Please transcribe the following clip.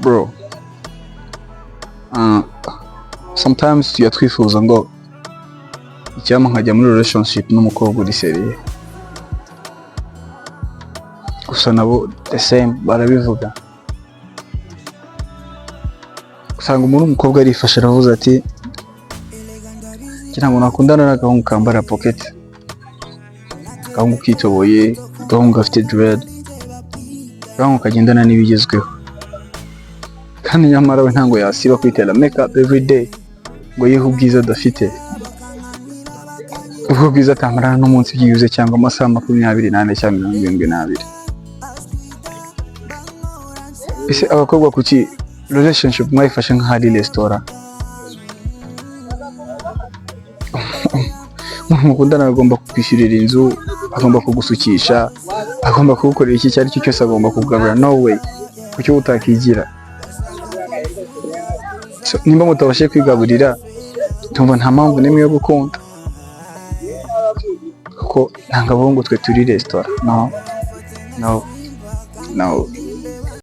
Bro, sometimes tujya twifuza ngo icyampa nkajya muri relationship n'umukobwa uri sérieux. Gusa nabo the same barabivuga. Usanga umuntu w'umukobwa arifashe, aravuze ati: "Njye ntabwo nakundana n'agahungu kambara pocket, agahungu kitoboye, agahungu gafite dread, agahungu kagendana n'ibigezweho." Kandi nyamara we ntabwo yasiba kwitera makeup every day ngo yihe ubwiza adafite, ubwo bwiza atamarana n'umunsi byibuze cyangwa amasaha 24 cyangwa 72. Ese abakobwa, kuki relationship mwayifashe nk'aho ari resitora? Umuntu mukundana agomba kukwishyurira inzu, agomba kugusukisha, agomba kugukorera iki icyo ari cyo cyose, agomba kugaburira. No way! Kuki wowe utakigira? So, nimba mutabashije kwigaburira, tumva nta mpamvu n'imwe yo gukunda, kuko ntabwo abahungu twe turi resitora. No, no, no.